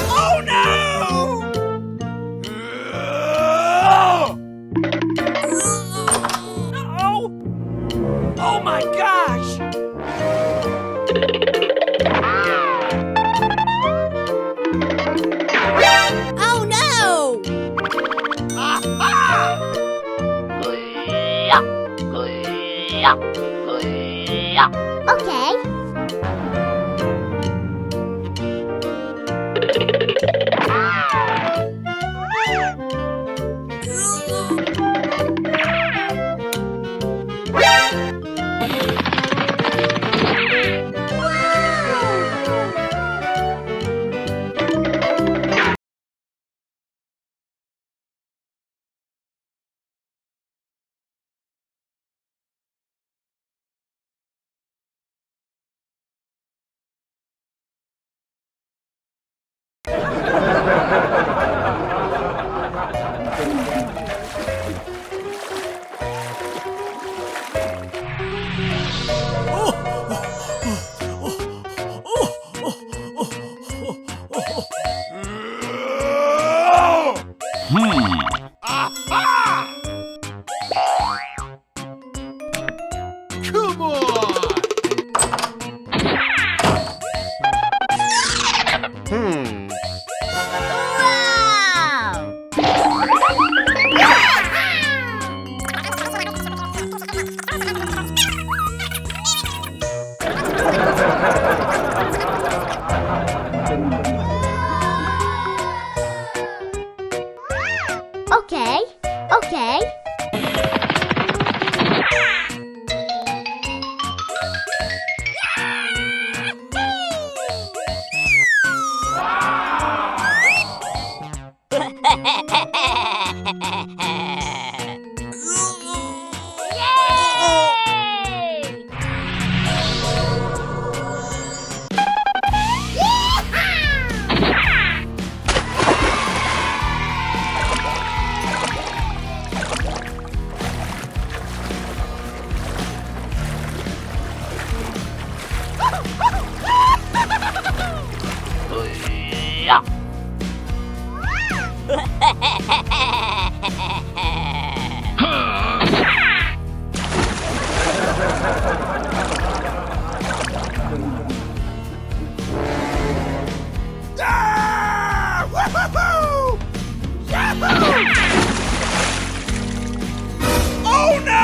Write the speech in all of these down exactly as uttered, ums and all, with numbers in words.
Oh no! Oh! Oh my gosh! Oh no! Aha! Okay. Hmm. Aha! Come on! Hmm. Wow! Okay, okay. Ah! Woohoo! Yahoo! Oh no!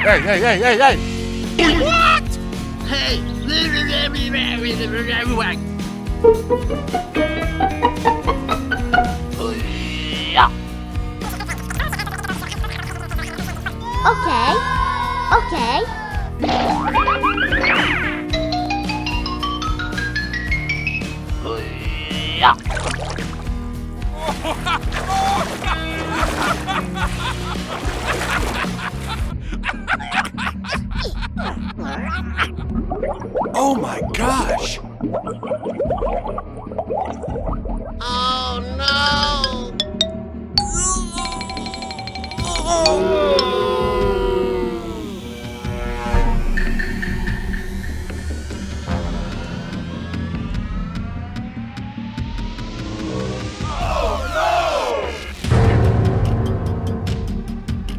Hey, hey, hey, hey, hey! What? Hey! Okay, okay. Oh my gosh! Oh no!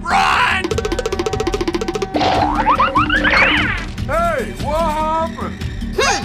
Run! Hey, what happened? Hmm.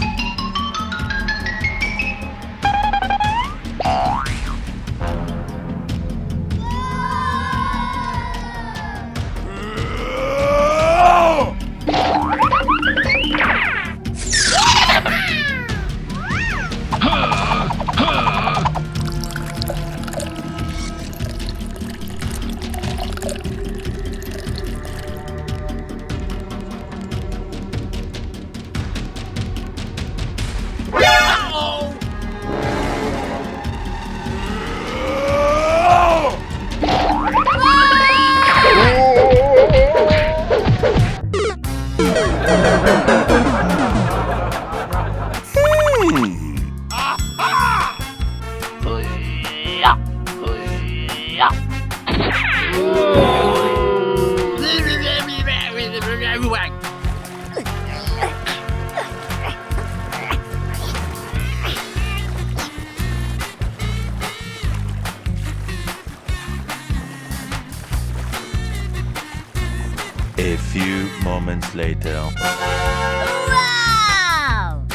A few moments later. Wow!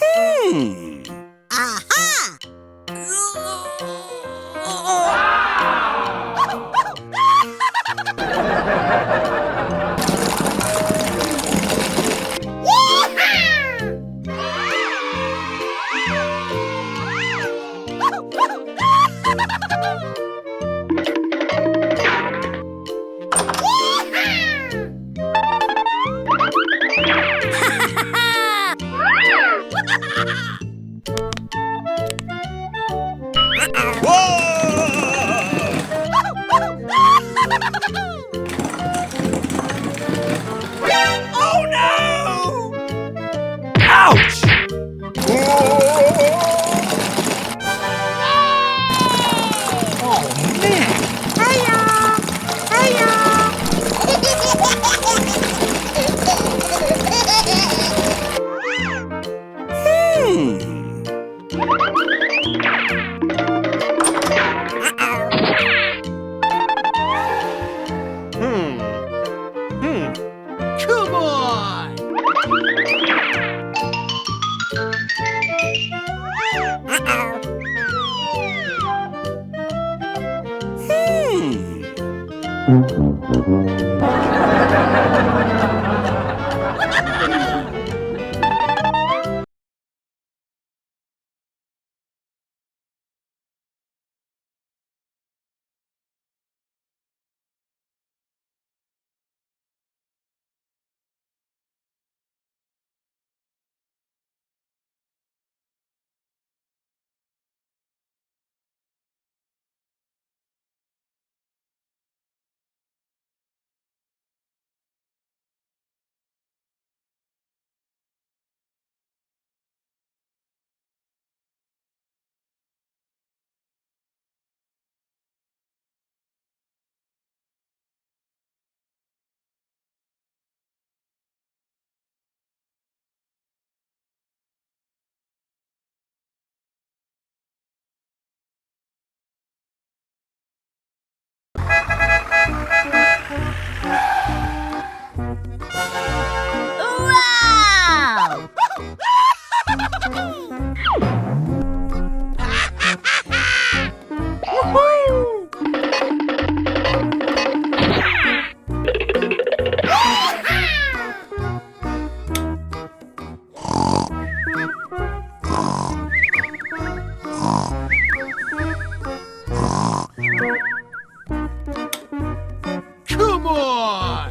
Hmm. Aha! Oh, no! Ouch! Oh, man! Hiya! Hiya! Hmm. Hmm. Hmm. Come on! Hmm. Come on!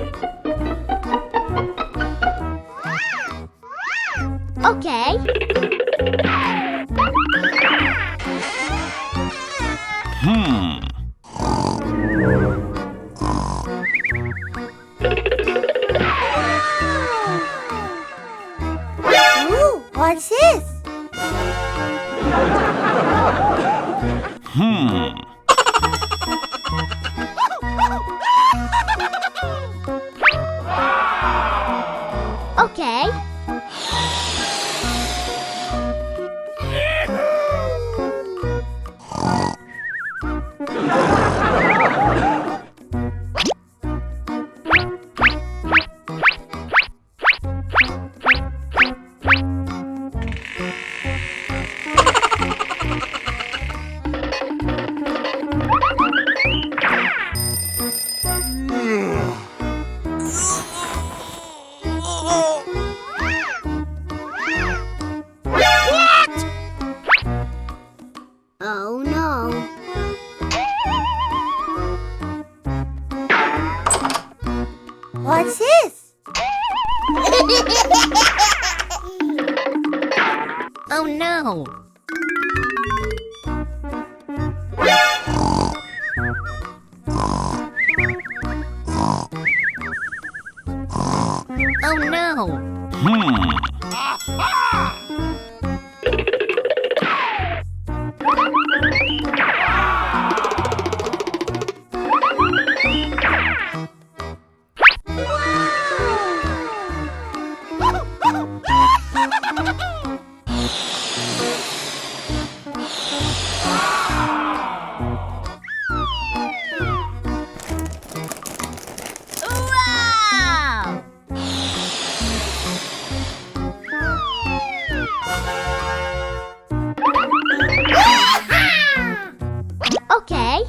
Okay. Hmm. Ooh, what's this? Hmm. Okay. What? Oh no. What's this? Oh no. Oh no. Hmm. Wow! Okay.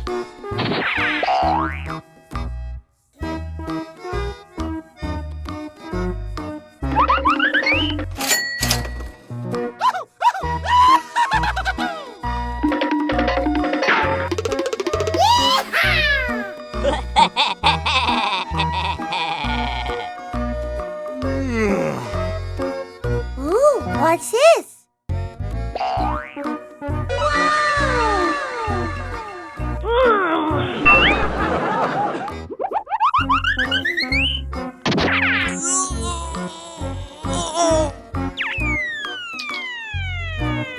Ooh, what's this?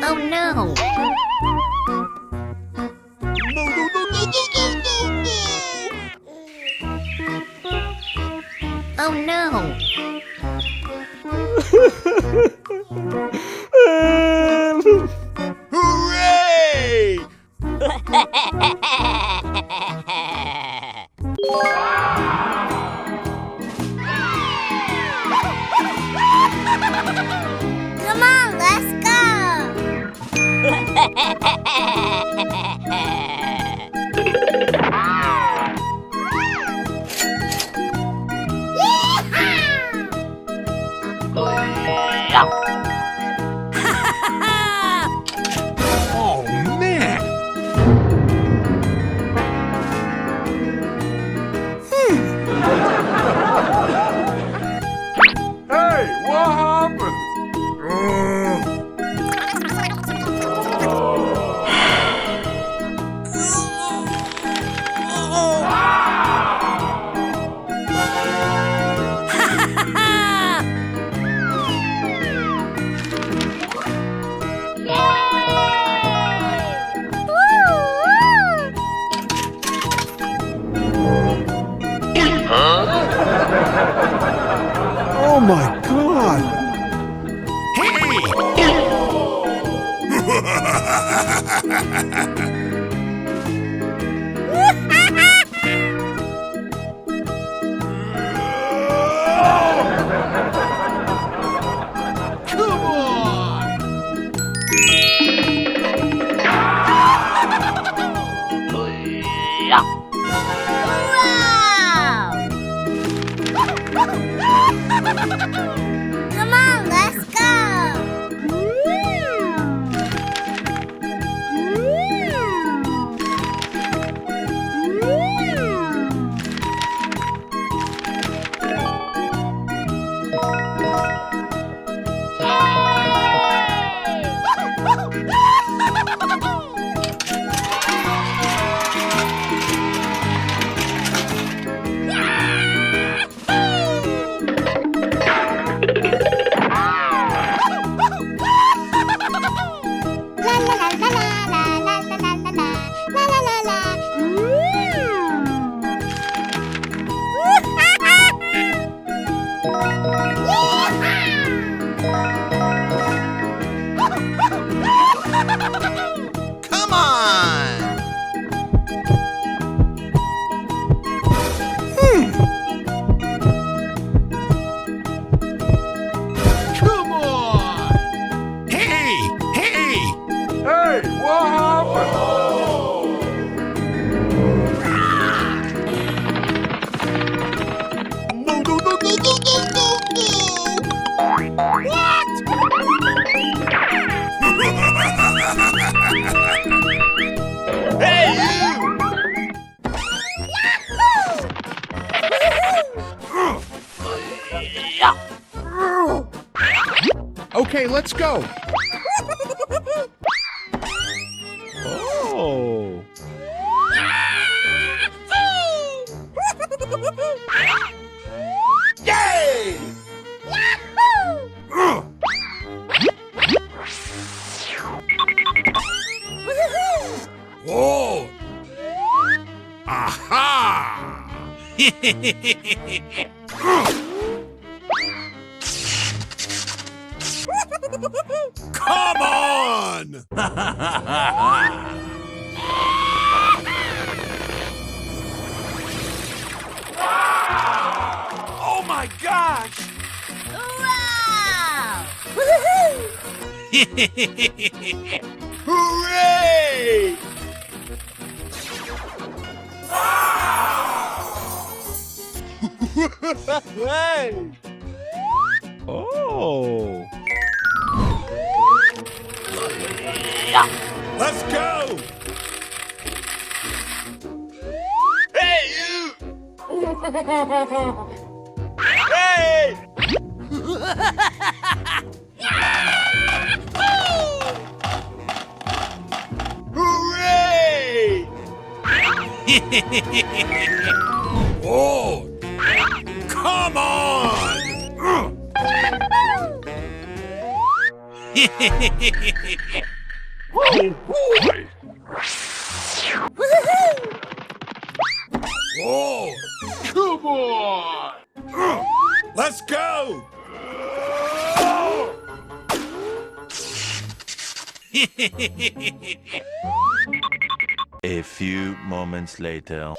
Oh no! Oh no! Hooray! Come on, let's go! Oh, man! Hmm. Hey, what happened? Oh my God! Come on! Wow! Come on, let's go! What? Hey, you! Okay, let's go. Oh. Yay! Oh. Aha! Come on! Oh my gosh! Wow! Woohoo! Hooray! Hey! Oh! Let's go! Hey, you! Hey! Hooray! Oh, come on! Oh, boy! Oh, come on! Let's go! A few moments later.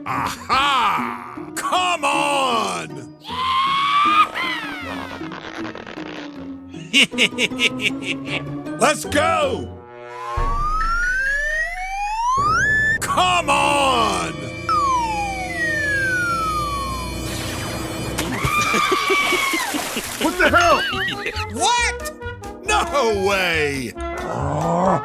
Aha! Come on! Let's go! Come on! What the hell? What? No way! Wow!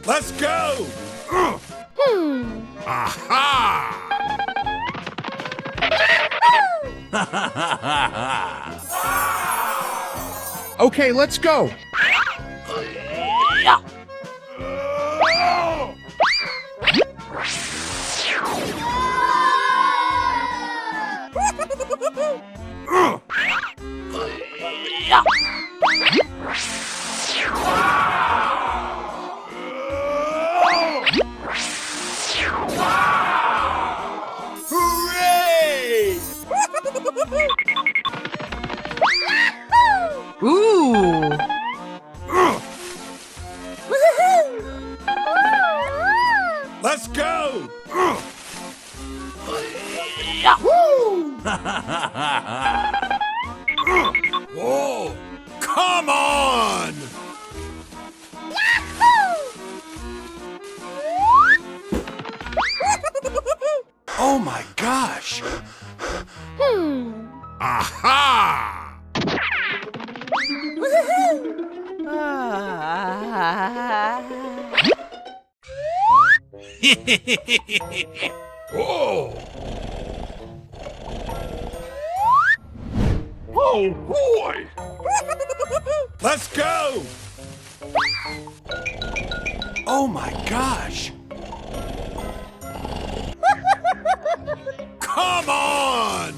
Let's go! Hmm. Aha! Okay, let's go. Hooray! Ooh! Let's go! Woo! Whoa! Come on! Oh my gosh! Hmm. Aha! Woohoo! Ah. Oh! Oh boy! Let's go! Oh my gosh! Come on!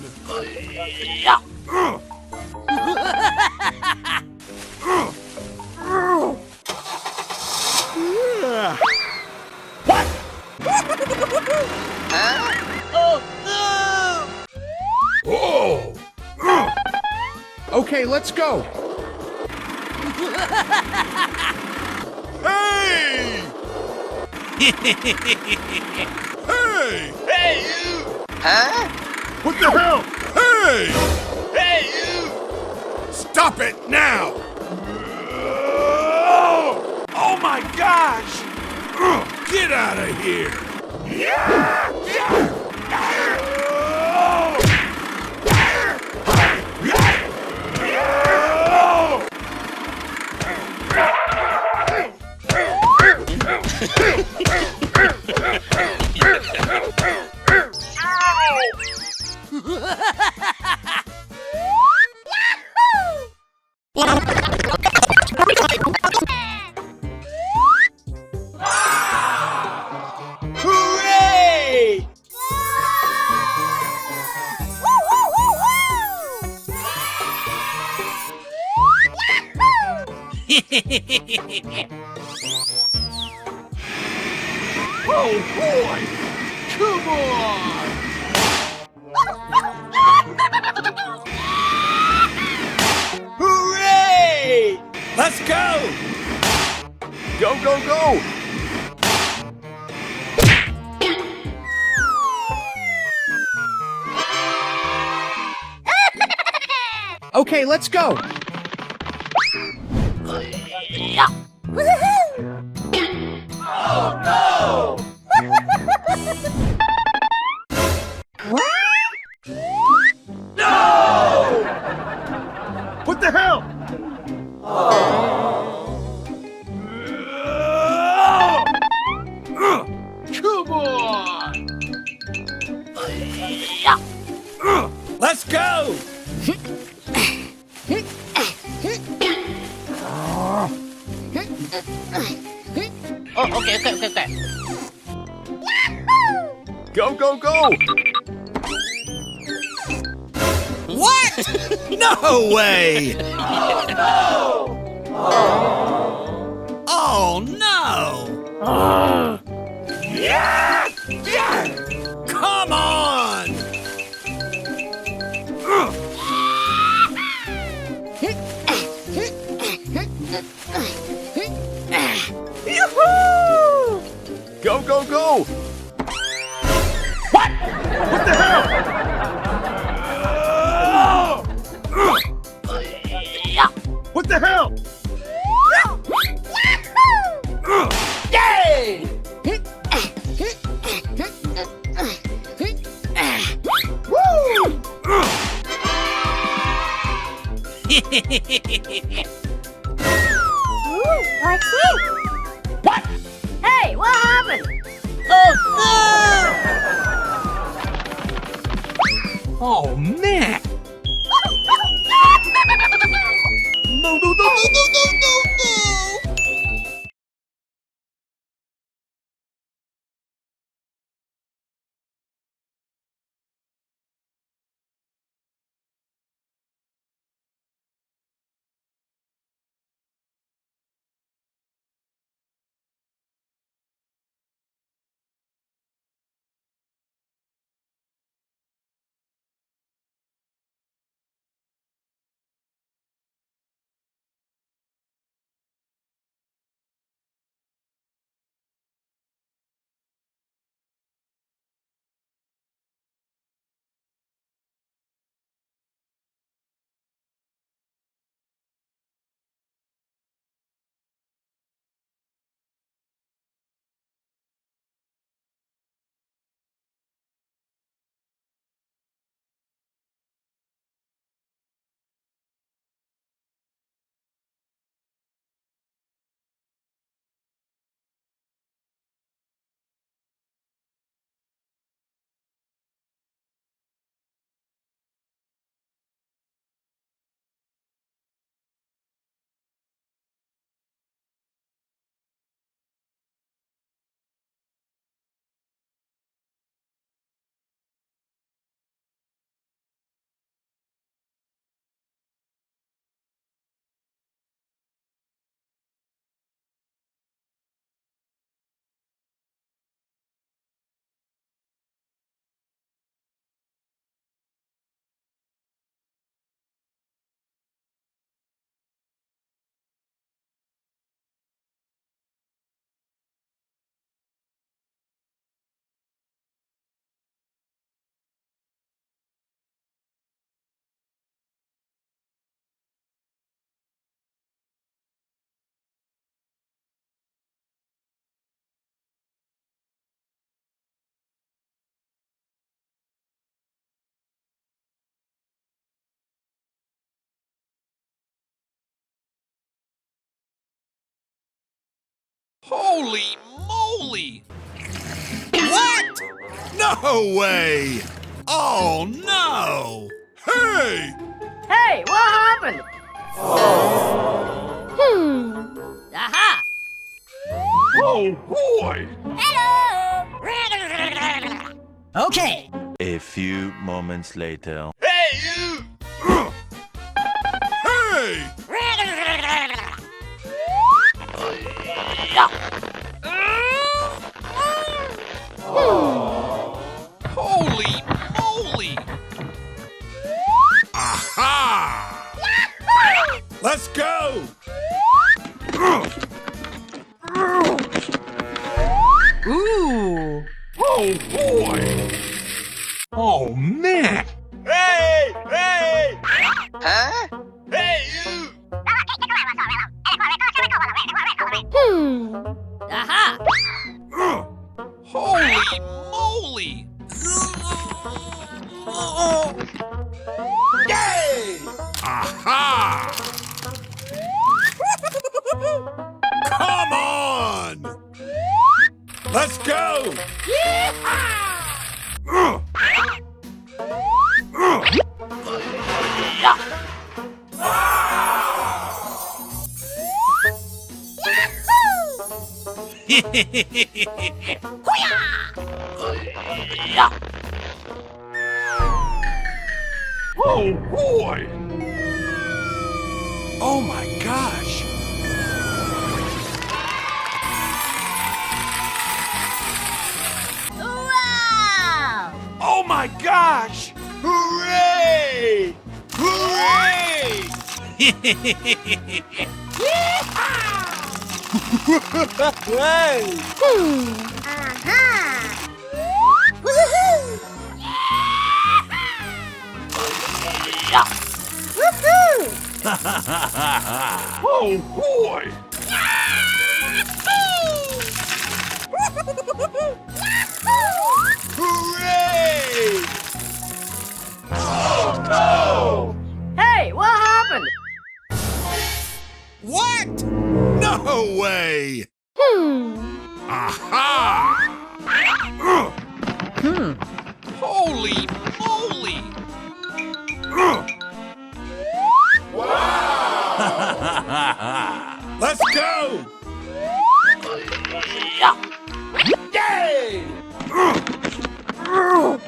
What? Huh? Oh, no! Oh! Okay, let's go. Hey! Hey! Hey, you! Huh? What the hell? Hey! Hey, you! Stop it now! Oh my gosh! Get out of here! Hooray! Oh boy! Come on! Hooray! Let's go! Go, go, go! Okay, let's go! Oh no! What? No! What the hell? Come on! Let's go! Oh, okay, okay, okay, okay. Go, go, go! What? No way! Oh no! Oh no! Come on! Yoo-hoo! Go, go, go! What? What the hell? What the hell? Yay! Woo! Ooh, what's this? What? Hey, what happened? Oh, no! Oh, man! No, no, no! Holy moly! What? No way! Oh no! Hey! Hey, what happened? Hmm. Aha! Oh boy! Hello! Okay. A few moments later. Hey, you! Hey! Holy moly! Aha! Let's go! Ooh. Oh boy! Oh man! Hey! Hey! Huh? Hey, you! Hmm. Aha! Holy moly! Yay! Aha! Come on! Let's go! Yeehaw! Oh boy! Oh my gosh! Wow! Oh my gosh! Hooray! Hooray! Yeehaw! Hmm. Aha! Woohoo! Woohoo! Oh boy! Hooray! Oh no! Hey, what happened? What? No way! Hmm. Aha! Hmm. Holy moly! Wow! Let's go! Yay! Oh!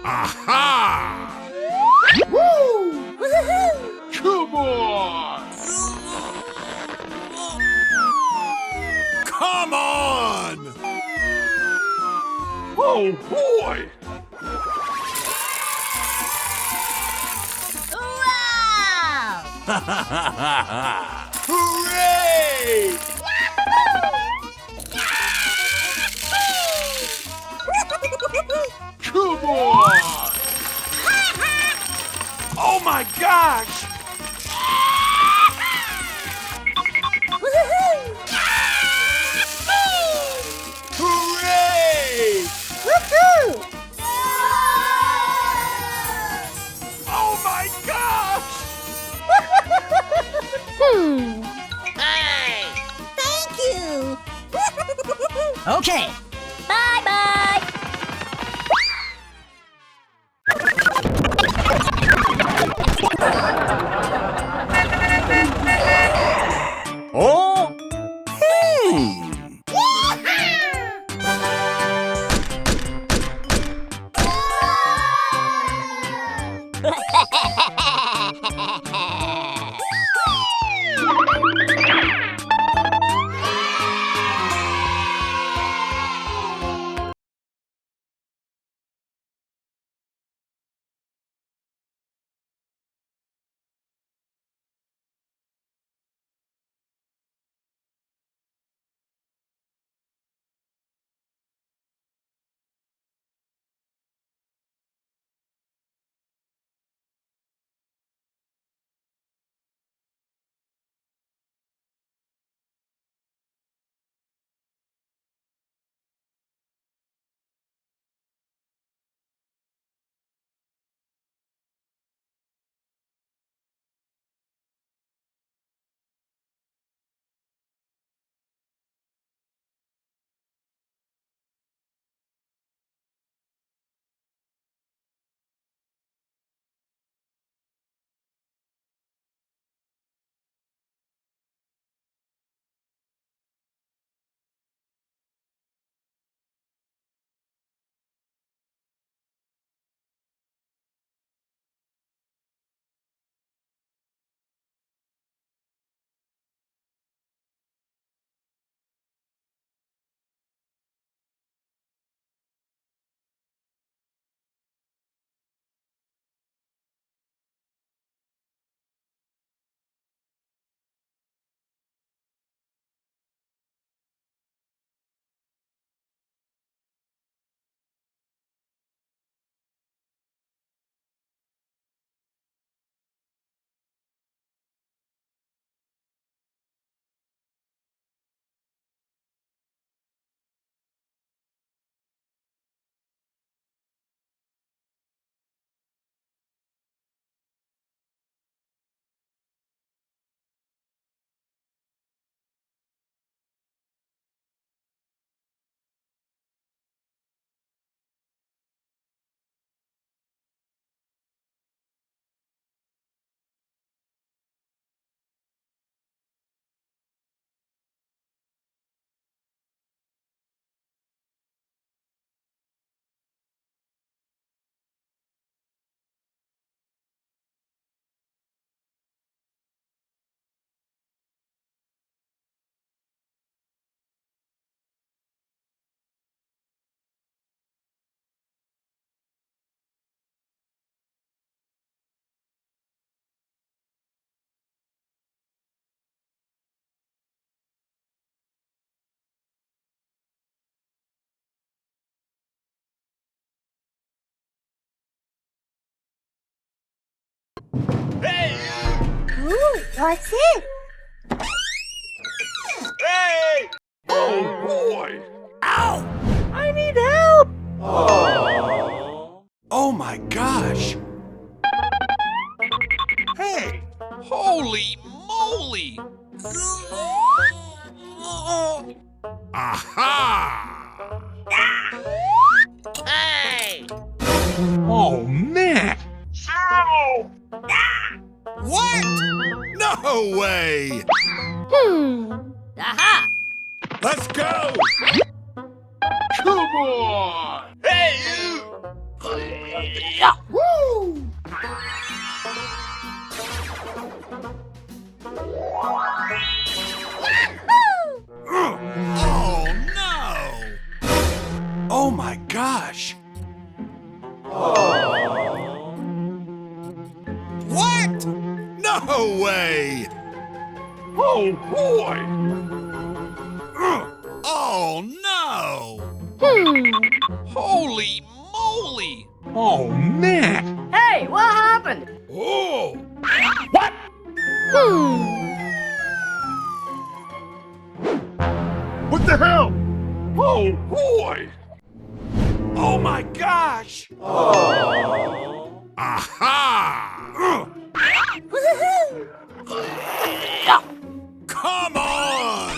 Aha! Woo! Woohoo! Come on! Come on! Oh boy! Wow! Hooray! Come on! Oh my gosh! Woohoo! Hooray! Woohoo! Oh my gosh! Hmm. Hey! Thank you! Okay. Bye-bye! Oh? Hmm. Ooh, what's it? Hey! Oh, boy! Ow! I need help! Oh my gosh! Hey! Holy moly! Aha! Hey! Oh, man! Ow! What? No way! Hmm. Aha! Let's go! Come on! Hey, you! Yeah. Woo! Oh, no! Oh my gosh! What? No way! Oh, boy! Oh, no! Hmm. Holy moly! Oh, man! Hey, what happened? Oh! What? Hmm. What the hell? Oh, boy! Oh my gosh! Aha! Come on!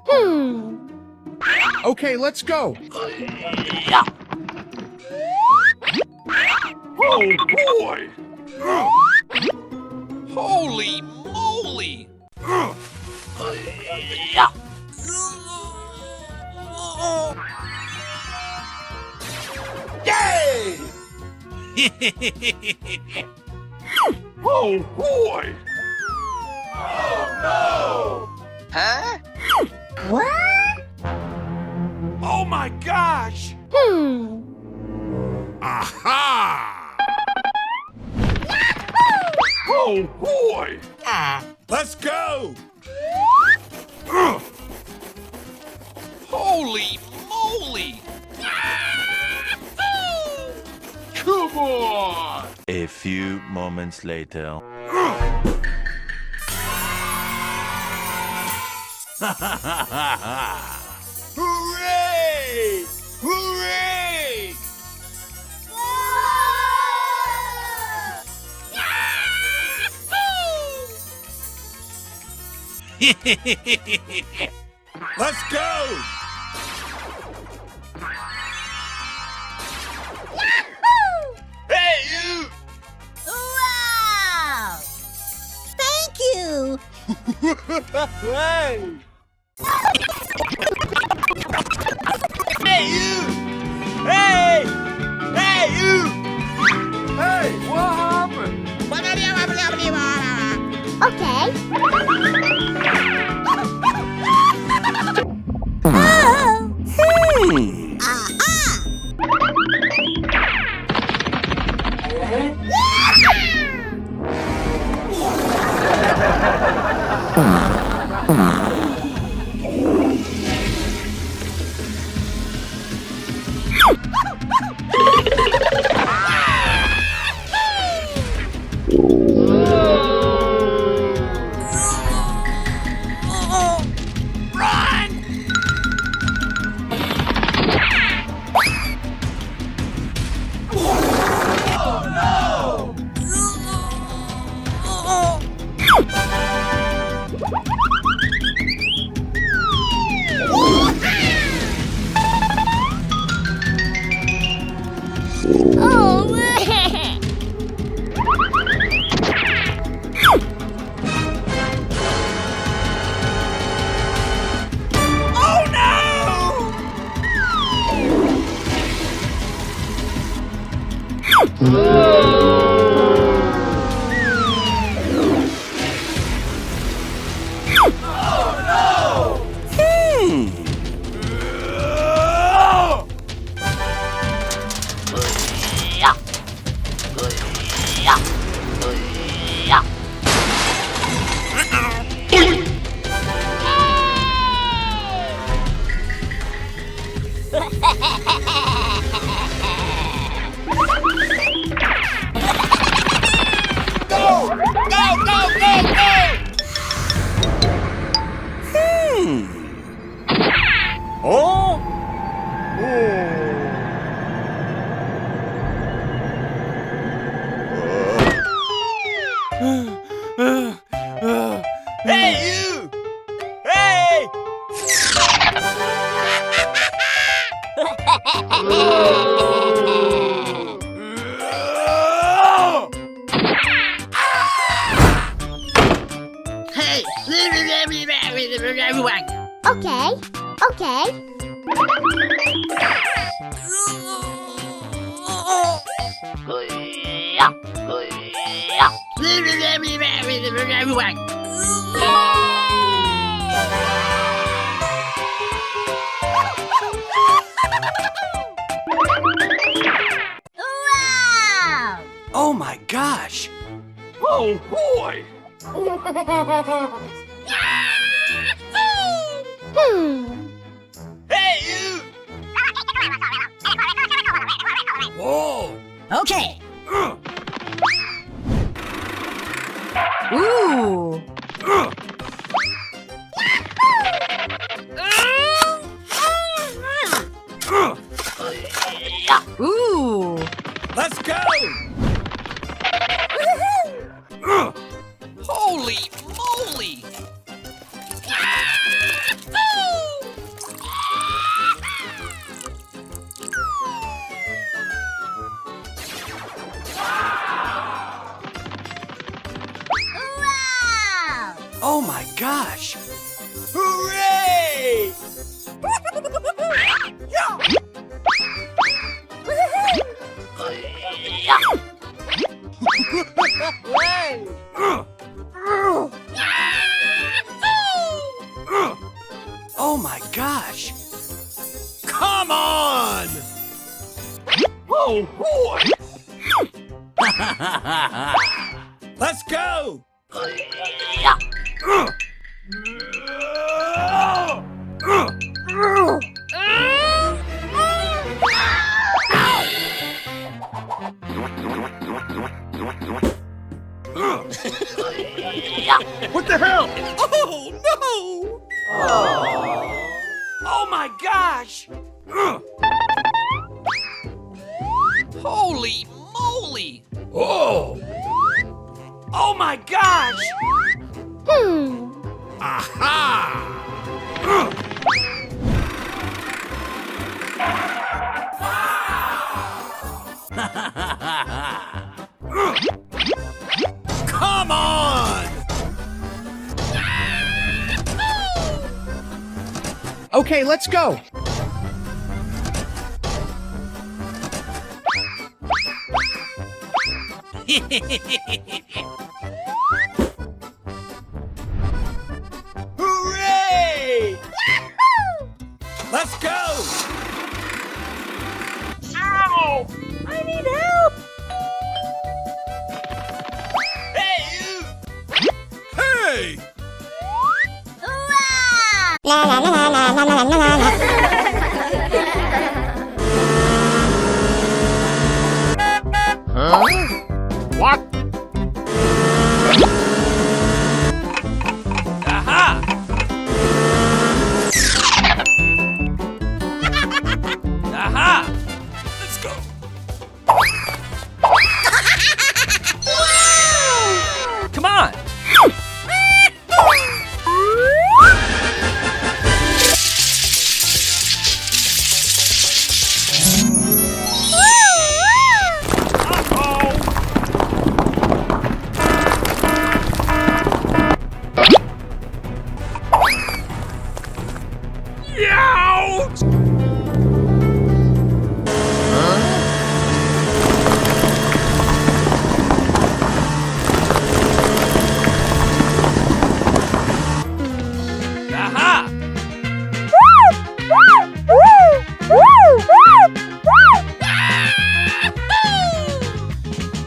Hmm. Okay, let's go. Oh boy! Holy moly! Yay! Oh boy! Oh no! Huh? What? Oh my gosh! Hmm. Aha! Oh boy! Let's go! Holy moly! Come on! A few moments later. Hooray! Hooray! Let's go! Hey, you! Wow! Thank you! Hey! Hey, you! Hey! Hey, you! Hey, what happened? Okay. Hmm. Aha! Run! Oh, no! Oh, oh, no! Oh, no! Hmm. Okay, okay. Wow! Oh my gosh! Oh boy! Hmm. Hey, you! Whoa! Okay. Ooh. Ooh. Let's go! Holy moly! Wow! Oh my gosh! Hooray! Oh my gosh! Come on! Oh boy! Let's go! What the hell? Oh, no! Oh my gosh! Holy moly! Oh! Oh my gosh! Hmm. Aha! Come on! Okay, let's go. Hooray! Let's go! Ow! I need help! Hey, you! Hey! Huh? What? Aha! Aha! Let's go! Come on! Aha!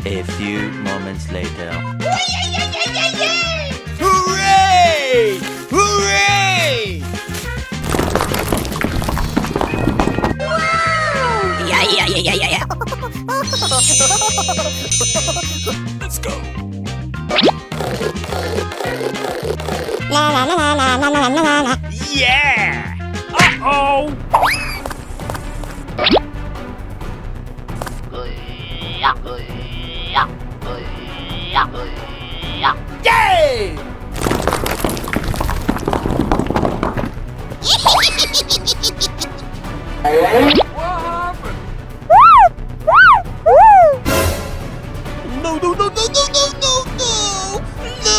A few moments later. Hooray! Hooray! Yeah, yeah, yeah, yeah, yeah, yeah. Let's go. Yeah! Uh-oh! Yay! What happened? No, no, no, no, no, no, no, no! No!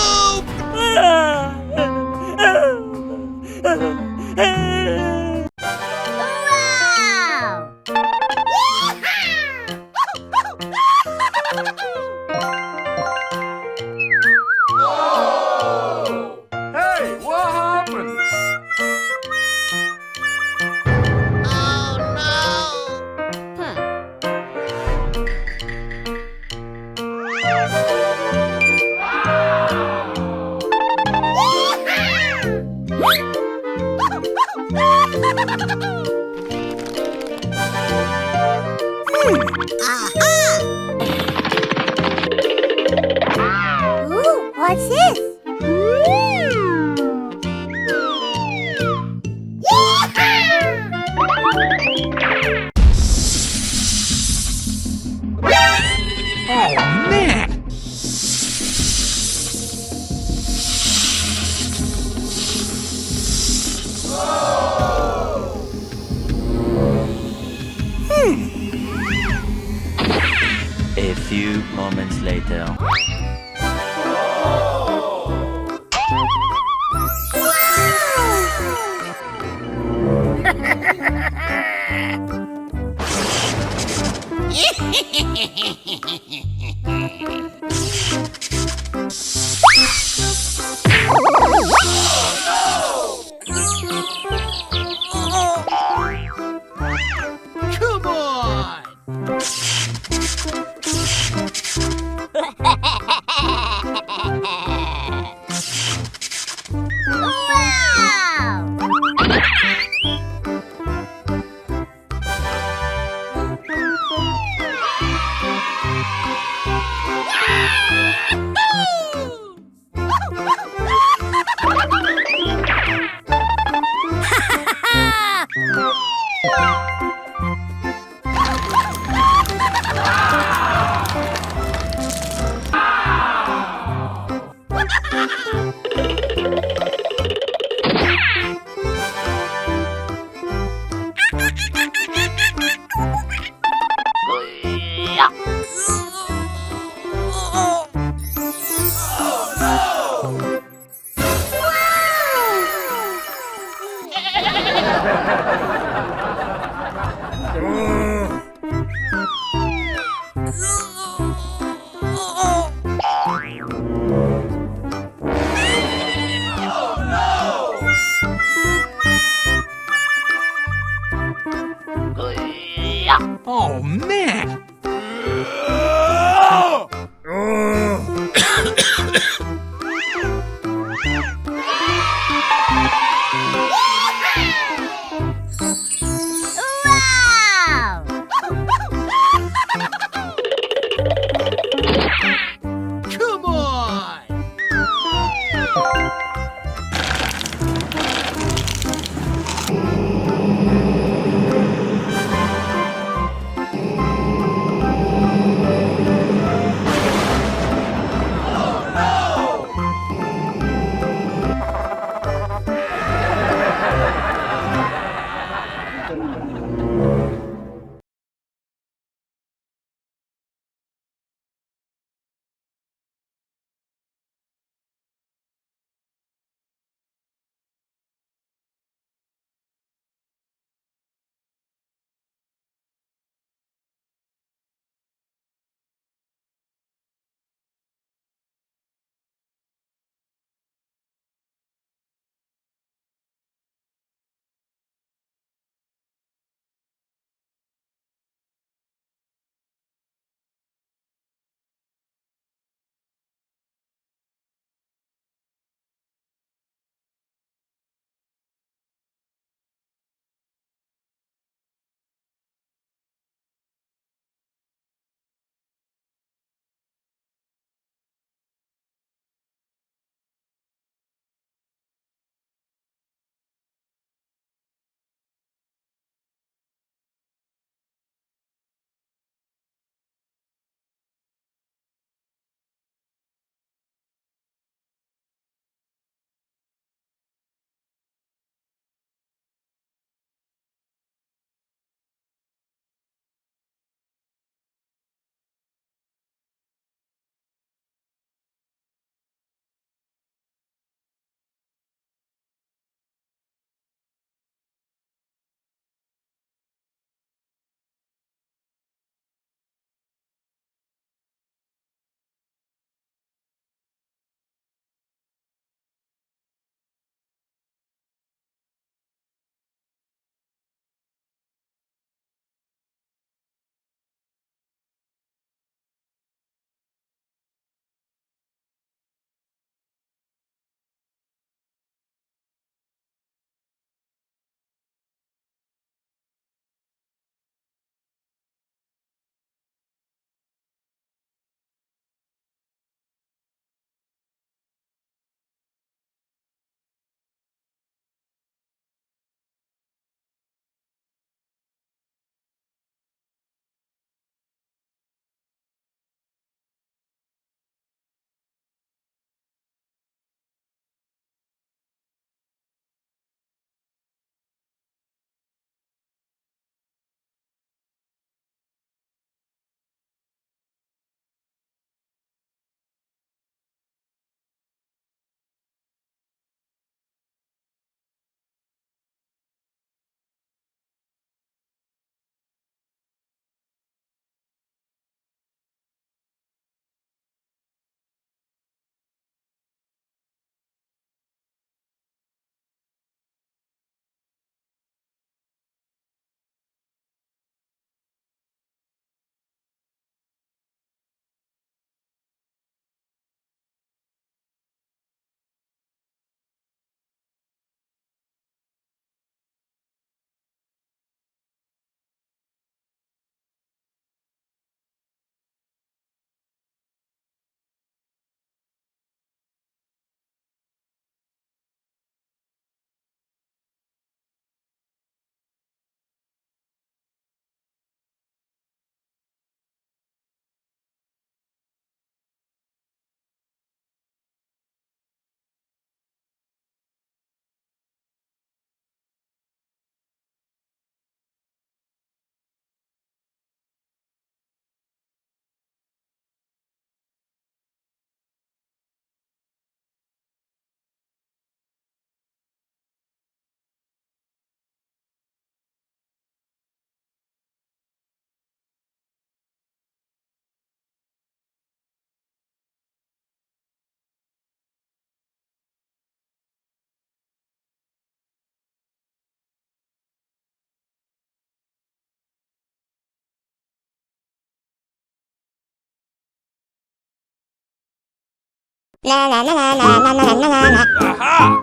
Aha!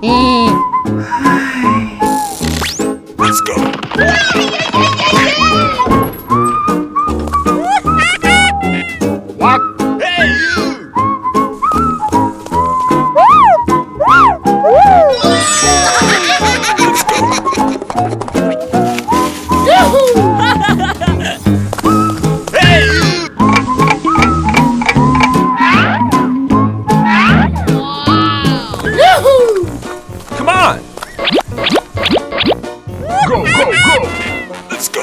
Mm. Let's go! What? Hey, you! Hey, you! Come on! Go, go, go! Let's go!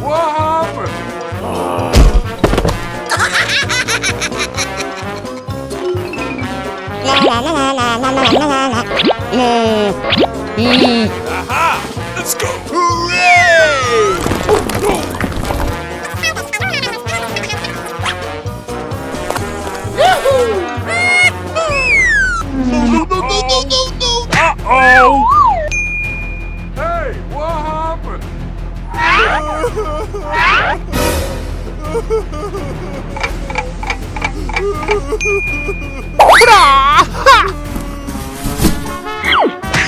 What happened? Aha! Let's go! Hooray! Oh, no! No, no, no, no, no, no, no! Uh-oh! Hey, what happened?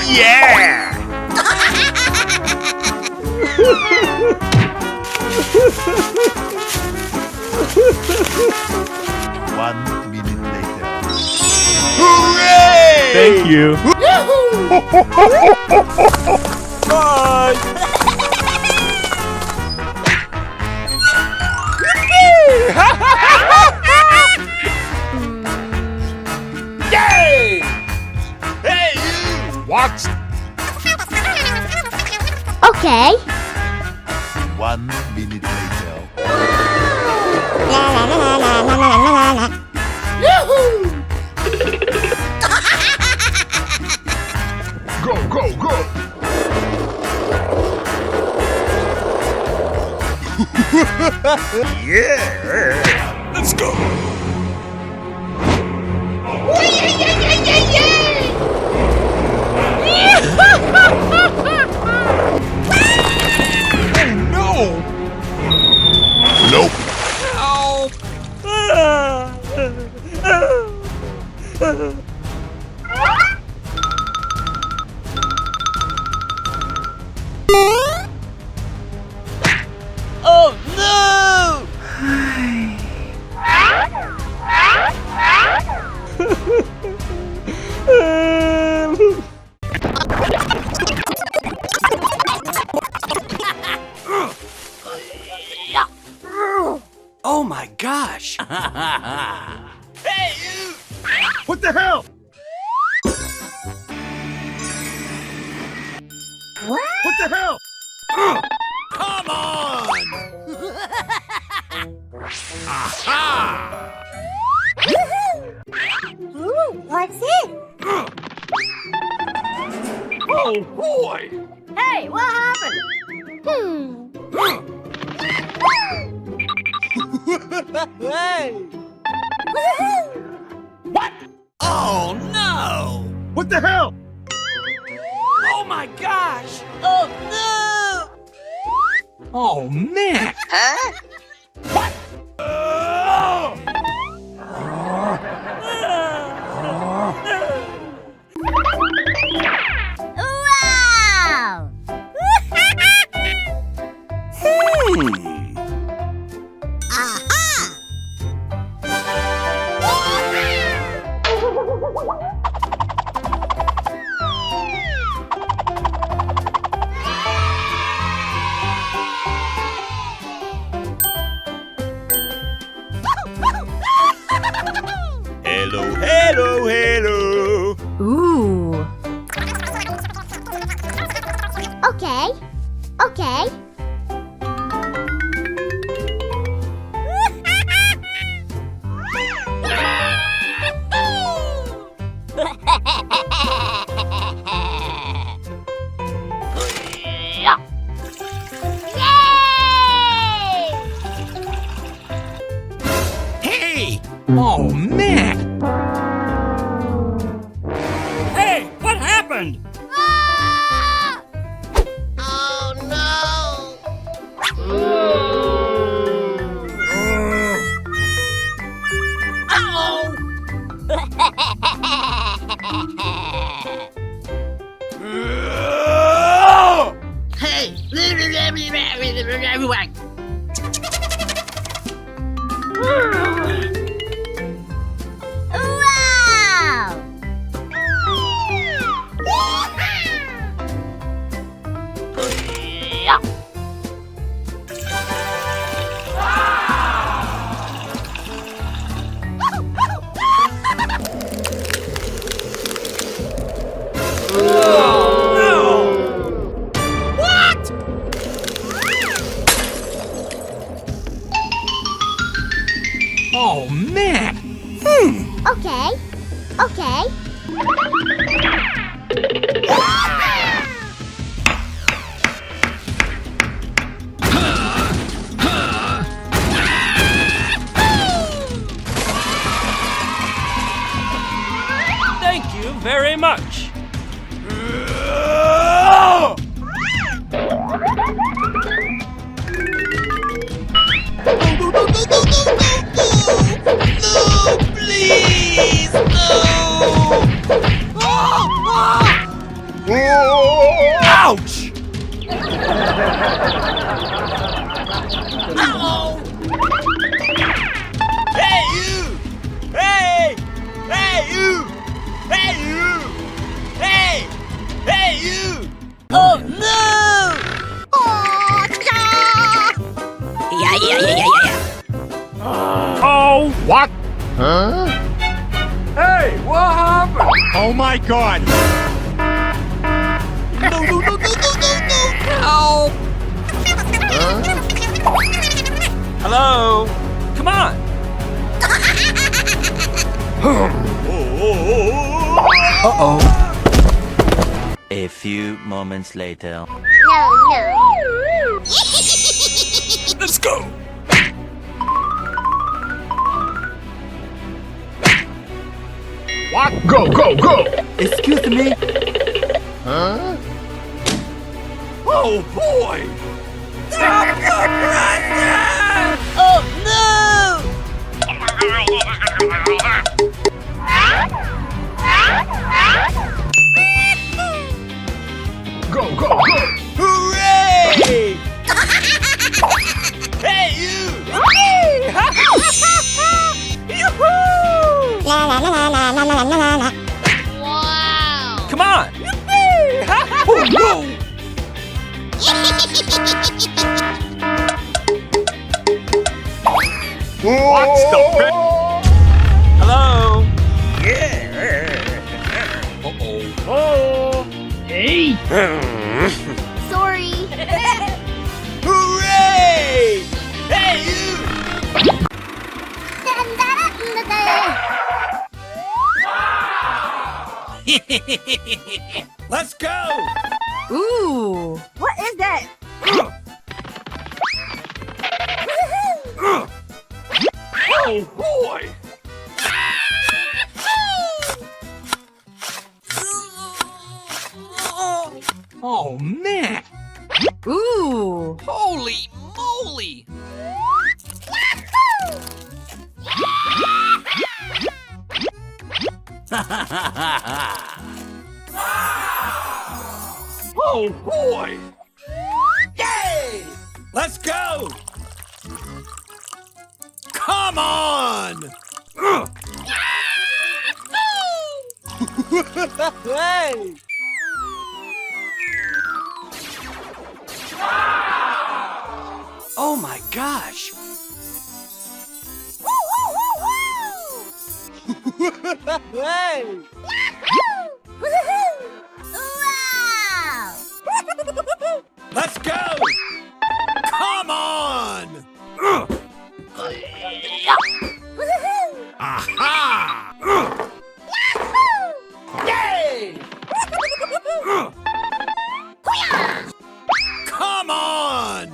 Yeah! One minute later. Hooray! Thank you. Bye! Yay! Hey, you! What? Okay. One minute later. Yahoo! Go, go, go! Yeah! Let's go! Oh, no! Nope. Help! Oh, no! Oh my gosh! Hey, you! What the hell? What? What the hell? Come on! Aha! Ooh, what's it? Oh, boy! Hey, what happened? Hmm. Hey! Woohoo! What? Oh, no! What the hell? Oh, my gosh! Oh, no! Oh, man! Huh? What? Wow! Hmm. Aha! Hello, hello, hello. Ooh. Okay, okay. Hey! Oh, man! Hey, what happened? Ah! Oh, no! Ooh. Wow! What? Oh, man. Hmm. Okay. Okay. Thank you very much. No, no, no, no, no, no, no! No, please, no! Ah, ah! Ouch! Uh-oh! Hey, you! Hey! Hey, you! Hey, you! Hey! Hey, you! Oh, no! Oh, yeah, yeah, yeah, yeah, yeah, yeah. Oh, what? Huh? Hey, what happened? Oh my God! No, no, no, no, no, no, no! Help! Huh? Hello? Come on! Uh-oh. A few moments later. No, no. Let's go! What? Go, go, go! Excuse me? Huh? Oh, boy! Stop the presses! Oh, no! Go, go, go! Hooray! Hey, you! Yoo-hoo! La, la, la. Wow! Come on! Yippee! Oh, no! What's the big... Hello? Yeah. Uh-oh. Oh. Hey. Sorry. Hooray! Hey, you! Let's go! Ooh, what is that? Oh, boy! Oh, man! Ooh! Holy moly! Oh, boy! Yay! Let's go! Come on! Hey! Oh my gosh! Hey! Wow! Let's go! Come on! Aha! Yay! Come on!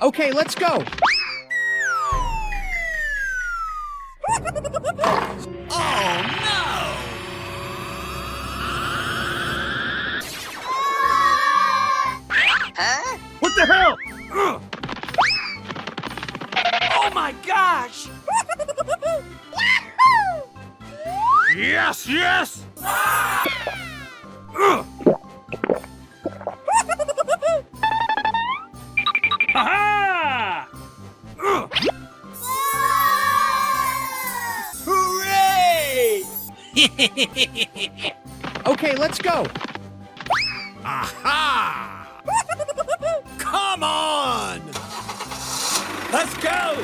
Okay, let's go. Oh, no! Huh? What the hell? Oh my gosh! Yes, yes! Yahoo! Okay, let's go. Aha! Come on! Let's go!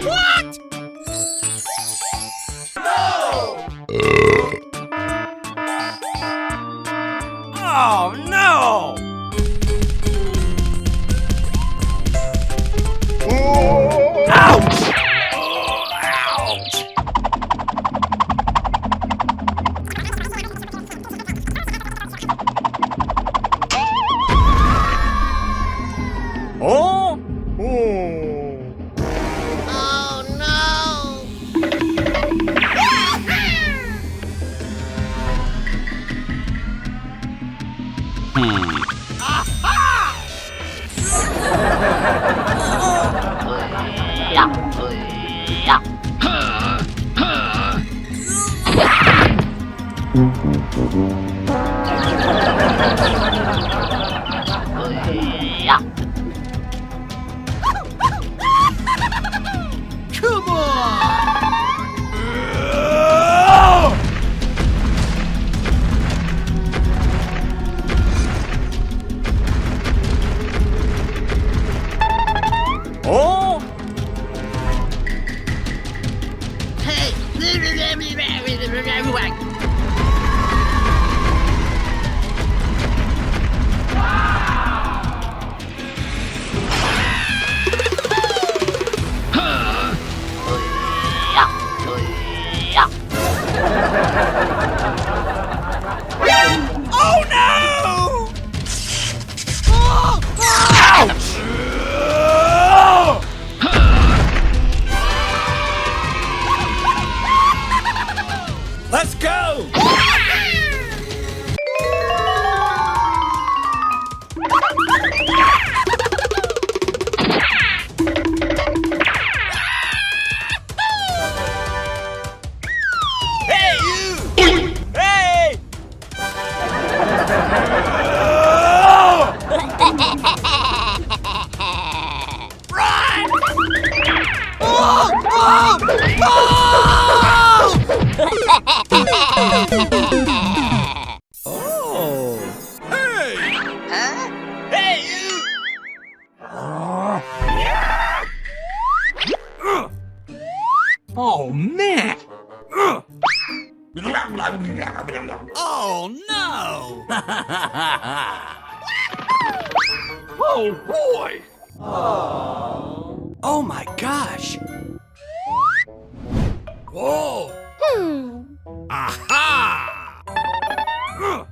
What? No! Oh, no! Ouch! Oh, ouch! Oh? Oh. Oh, no! Hmm. Aha! Come on! Oh! Hey! Oh, no! Oh! Ouch! Let's go! Hey, you! Hey! Run! Oh! Oh! Oh! Oh! Hey! Huh? Hey, you! Oh, man! Oh, no! Oh, boy! Oh my gosh! Whoa! Hmm. Aha! Wow!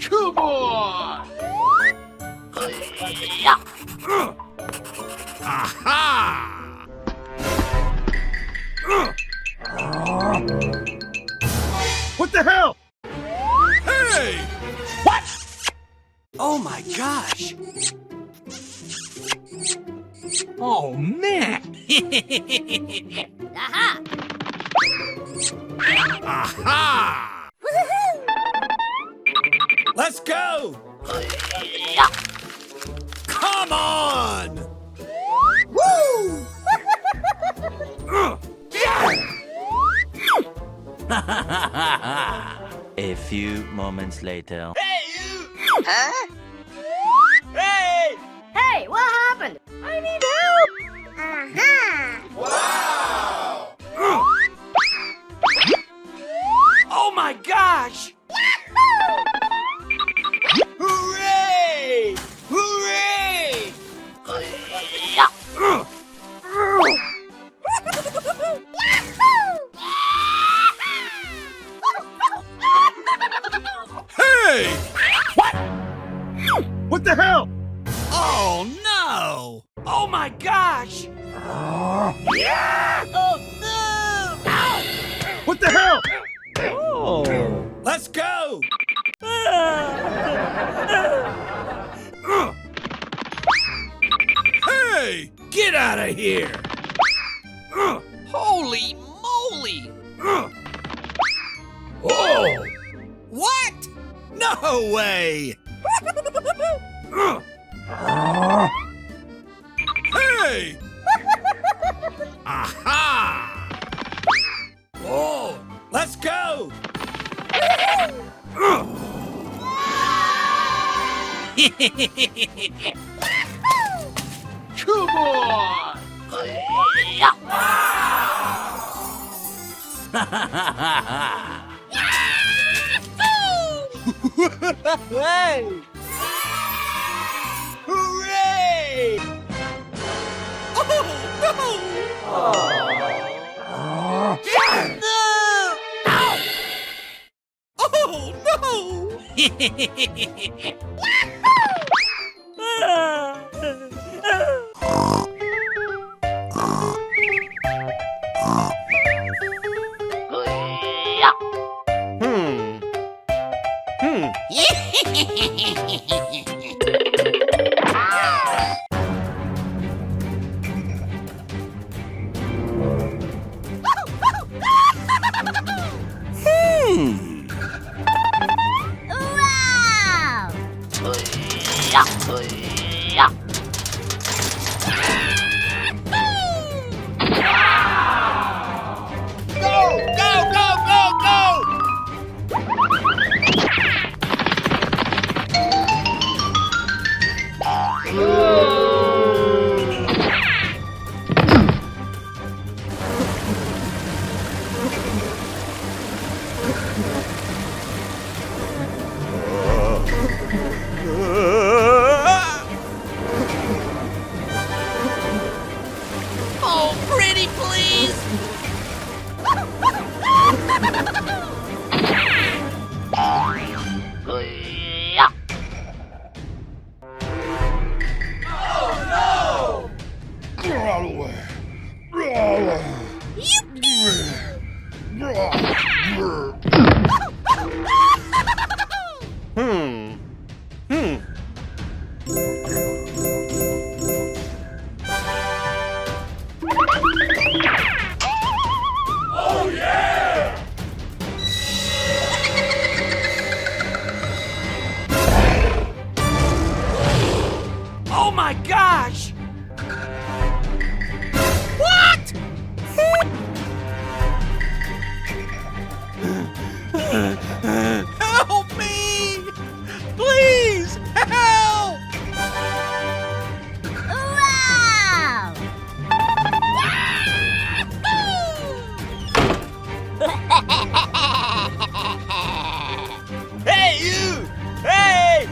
Come on! Aha! What the hell? Hey! What? Oh my gosh! Oh, man! Aha! Aha! Woohoo! Let's go! Come on! Woo! A few moments later. Hey, you! Huh? Hey! Hey, what happened? I need help! Aha! Wow! Oh my gosh! Yahoo! Hooray! Hooray! Hey! What? What the hell? Oh, no! Oh my gosh! Yeah! Oh, no! What the hell? Oh. Let's go! Outta here! Holy moly! Oh! What? No way! Hey! Aha! Oh, let's go! Come on! Hey! Hooray! Oh, no! No! Oh, no! Hmm. Hmm. Hmm. Wow! Go, go, go, go, go! Oh, pretty please! Oh, no! Hmm. Hmm. Oh, yeah! Oh my gosh! What? Help me! Please, help! Wow! Hey, you! Hey!